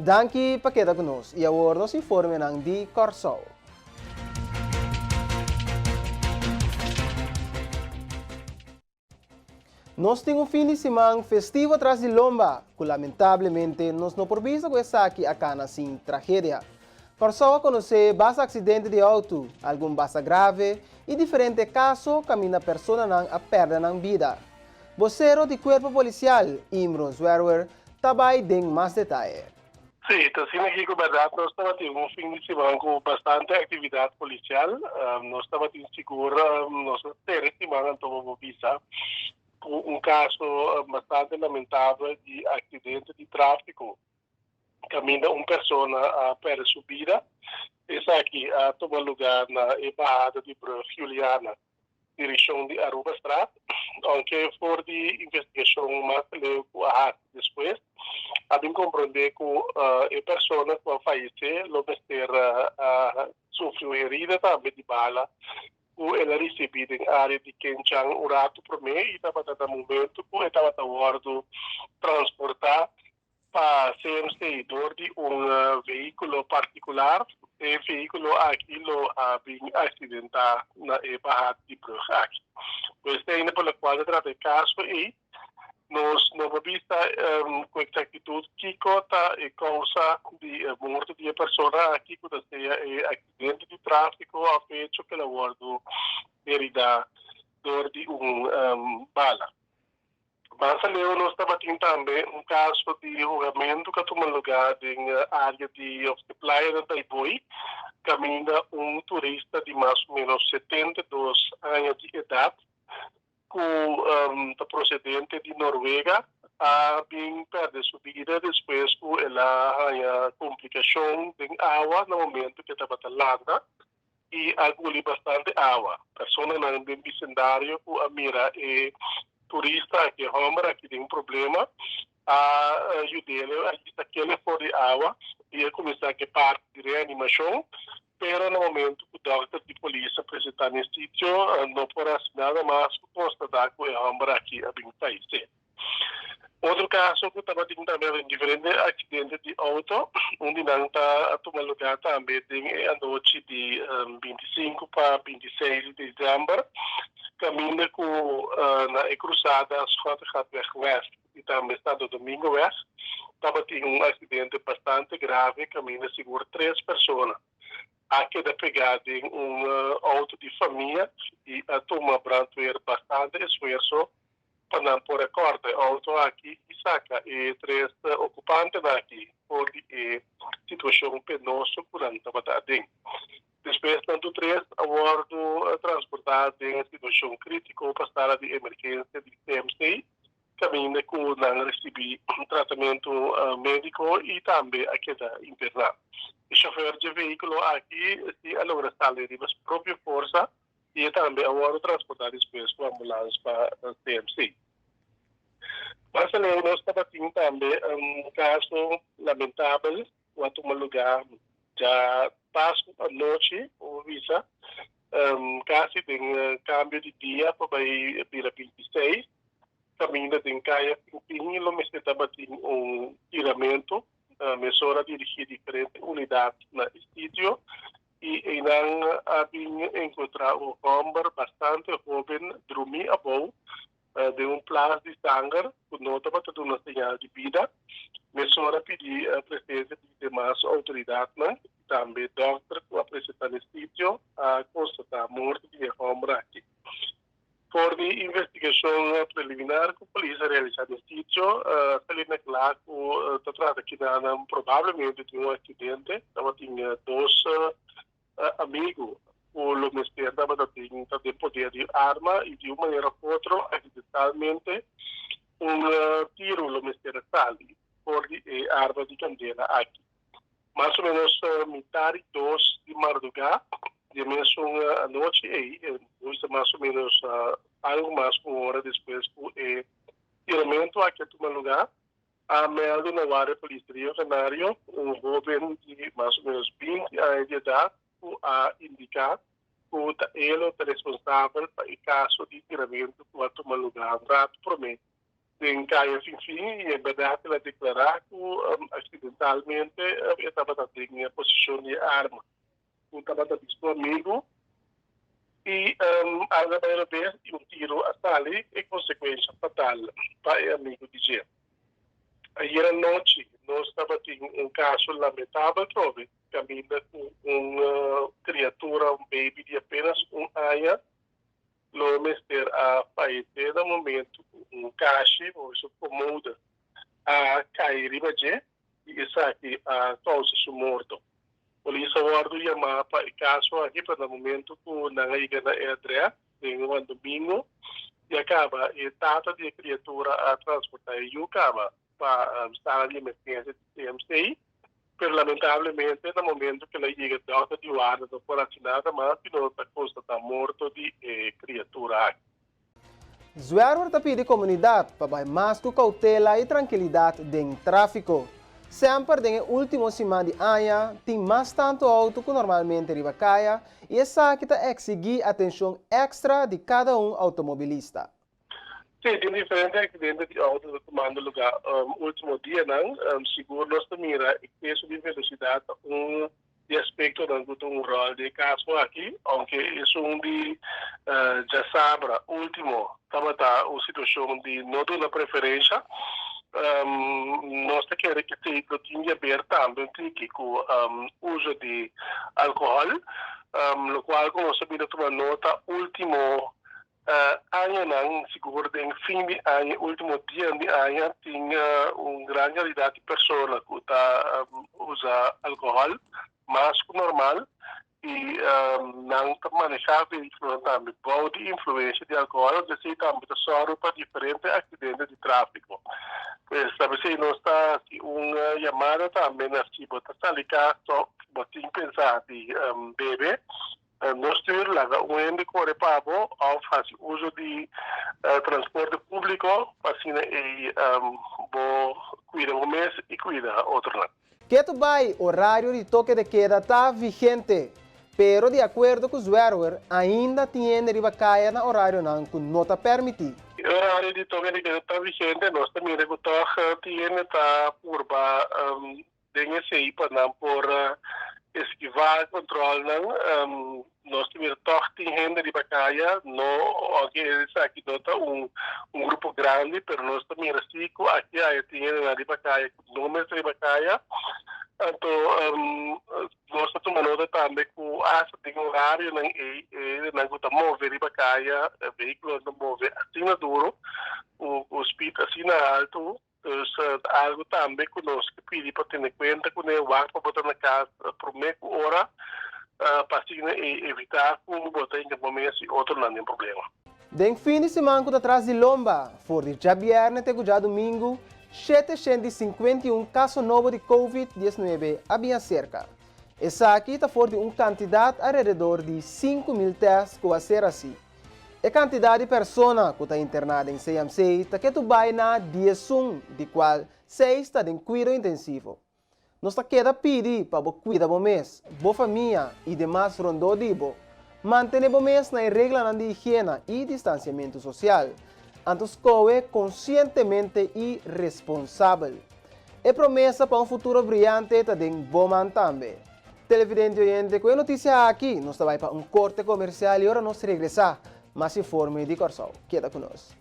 Danki pa keda ku nos i awor nos informenan di Kòrsou. Nos tin un fin di siman festivo tras di lomba, ku lamentablemente nos no por bisa ku esaki a kana sin tragedia. Kòrsou a konosé basta aksidente di outo, algun basta grave i diferente kaso kaminda personanan a pèrdè nan bida. Bosero di Kuerpo Polisial, Imro Zwerwer, ta bai den mas detaye. Sí, ta asina aki ku bèrdat nos tabatin un fin di siman ku bastante aktividat polisial. Nos tabatin sigur nos a sera e siman anto bo por bisa ku un kaso bastante lamentabel di aksidente di tráfiko kaminda un persona a pèrdè su bida. Esaki a tuma lugá na e bahada di brùg Juliana. Direkshon di Arubastraat, ounke for di investigashon mas leu ku a hasi despues, a bin komprondé ku e persona ku a fayesé lo mester a sufri un herida tambe di bala ku el a risibí den área di Kenchan un ratu promé i tabata na momentu ku e tabata wòrdu transportá Pa CMC dor di un vehíkulo partikular. E vehíkulo aki lo a bin aksidentá na e bahada di brug aki. Pues te ainda por lokual ta trata e kaso ei, nos no por bisa ku eksaktitut kiko ta e kousa di e morto di e persona aki, ku ta sea e aksidente di tráfiko òf e hecho ku el a wòrdu heridá dor di un bala. Mas aleu nos tabatin tambe un kaso di hugamentu ku a tuma lugá den área di òf di playa den Taiboi, kaminda un turista di mas o ménos 72 aña di edat ku ta prosedente di Norwega a bin pèrdè su bida despues ku el a haña komplikashon den awa na momentu ku e tabata landa. i a guli bastante awa. Personanan den bisendario ku a mira e turista aki, e hòmber aki den problema, a yud'é, a sak'é for di awa i a kuminsá ku e parti di reanimashon, pero na momentu ku dòkter di polis a presentá na e sitio no por hasi nada mas ku konstatá ku e hòmber aki a bin fayesé. Otro kaso ku tabatin tambe den diferente aksidente di outo, un di nan ta a tuma lugá tambe den e anochi di 25 pa 26 di desèmber, kaminda ku na e krusada Schottegatweg West i tambe Santo Domingoweg tabatin un aksidente bastante grave kaminda sigur tres persona a keda pegá den un outo di famia i a tuma brandweer bastante esfuerso pa nan por a kòrta e outo aki i saka e tres okupantenan aki for di e situashon penoso ku nan tabata aden. Despues nan tur tres a wòrdu transportá den situashon krítiko pa sala di emergensia di CMC kaminda ku nan a risibí tratamentu médiko i tambe a keda interná. E shofèr dje vehíkulo aki si a logra sali riba su propio forsa i e tambe a wòrdu transportá despues ku ambulans pa CMC. Mas aleu nos tabatin tambe un kaso lamentabel ku a tuma lugá dja Pasku anochi, por bisa, kasi den kambio di dia pa bai bira 26, kaminda den Kaya Pinpin lo mester tabatin un tiramentu. Mesora a dirigí diferente unidat na e sitio i einan a bin enkontrá un hòmber bastante hóben drumí abou den un plas di sanger ku no tabata duna señal di bida. Mesora a pidi presensia di demas outoridatnan i tambe dòkter ku a presentá na e sitio a konstatá morto di e hòmber aki. For di investigashon preliminar ku polis a realisá den sitio, a sali na kla ku ta trata kinanan probablemente di un aksidente. Tabatin dos amigu ku lo mester tabata tin ta den poder di arma i di un manera òf otro aksidentalmente un tiru lo mester a sali for di e arma di kandela aki. Mas o menos mitar i dos di mardugá di e mesun anochi ei, nos ta mas o menos algu mas ku un ora despues ku e tiramentu aki a tuma lugá, a mèldu na Guardia Polis di Rio Canario un hóben di mas o menos 20 aña di edat ku a indiká ku ta e lo ta responsabel pa e kaso di tiramentu ku a tuma lugá un ratu promé. Den Kaya Finfin i en bèrdat el a deklará ku aksidentalmente e tabata den e posishon di e arma ku tabata di su amigu i algu a bai robes i un tiru a sali e konsekuensha fatal pa e amigu di dje. Ayer anochi nos tabatin un kaso lamentabel trobe kaminda ku un kriatura, un baby di apenas un aña Lo mester a fayesé na momentu ku un kashi o su komoda a kai riba dje i esaki a kousa su morto. Polis a wòrdu yamá pa e kaso aki pero na momentu ku nan a yega na e adrès den Juan Domingo ya kaba e tata di e kriatura a transportá e yu kaba pa sala di emergensia di CMC, pero lamentablemente na momento cu el a yega dokter di warda no por haci nada mas sino ta constata morto di e criatura aki. Zwerwer ta pidi comunidad pa bai mas cu cautela y trankilidad den trafico. Semper den e ultimo siman di aña tin mas tanto auto cu normalmente riba caya y esaki ta exigi atencion extra di cada un automobilista. Sí, tin diferente aksidente di outo ta tumando lugá último dianan. Sigur nos ta mira ekseso di velosidat ta un di aspektonan ku ta un ròl den e kaso aki, ounke esun di djasabra último tabata un situashon di no duna preferensha. Nos ta kere ku esei lo tin di haber tambe un tiki ku uso di alkohòl, lokual ku nos a bira tuma nota último Añanan, sigur den fin di aña, ultimo dianan di aña, tin un gran kantidat di persona ku ta usa alkohòl mas ku normal i nan ta manehá vehíkulonan tambe bou di influensia di alkohòl, anto esei tambe ta sòru pa diferente aksidente di tráfiko. Pues ta p'esei nos ta hasi un yamada tambe na si bo ta sali kas òf bo tin pensá di bebe, No stuur, laga un hende kore pa bo òf hasi uso di transporte públiko pa asina ei bo kuida bo mes i kuida otronan. Ketu bai, orario di toke de keda ta vigente, pero di akuerdo ku Zwerwer, ainda tin hende riba kaya na orarionan ku no ta pèrmití. E orario di toke de keda ta vigente, nos ta mira ku tòg tin hende ta purba Den esei pa nan por eskivá kontrolnan nos ta mira tòg tin hende riba kaya, no ounke esaki no ta un un grupo grandi pero nos ta mira si ku aki aya tin hendenan riba kaya ku no mester riba kaya. Anto nos ta tuma nota tambe ku asta den orarionan ei e hendenan ku ta move riba kaya, vehíkulonan ta move asina duro ku speed asina altu. Dus ta algu tambe ku nos ke pidi pa tene kuenta kuné, wak pa bo ta na kas promé ku ora pa asina e evitá ku bo ta hinka bo mes i otronan den problema. Den fin di siman ku ta tras di lomba, for di djabièrnè te ku djadumingu, 751 kaso nobo di Covid 19 a bin aserka. Esaki ta for di un kantidat alrededor di 5000 tèst ku a ser hasi. E kantidat di persona ku ta interná den CMC ta ketu bai na 11, di kual seis ta den kuido intensivo. Nos ta keda pidi pa bo kuida bo mes, bo famia i demas rondó di bo. Mantené bo mes na e reglanan di higiena i distansiamentu sosial. Anto skohe konsientemente i responsabel. E promesa pa un futuro briante ta den bo man tambe. Televidente y oyente, cu e noticia aki nos ta bay pa un corte comercial y ora nos regresa, mas informe di Corsou. Keda cu nos.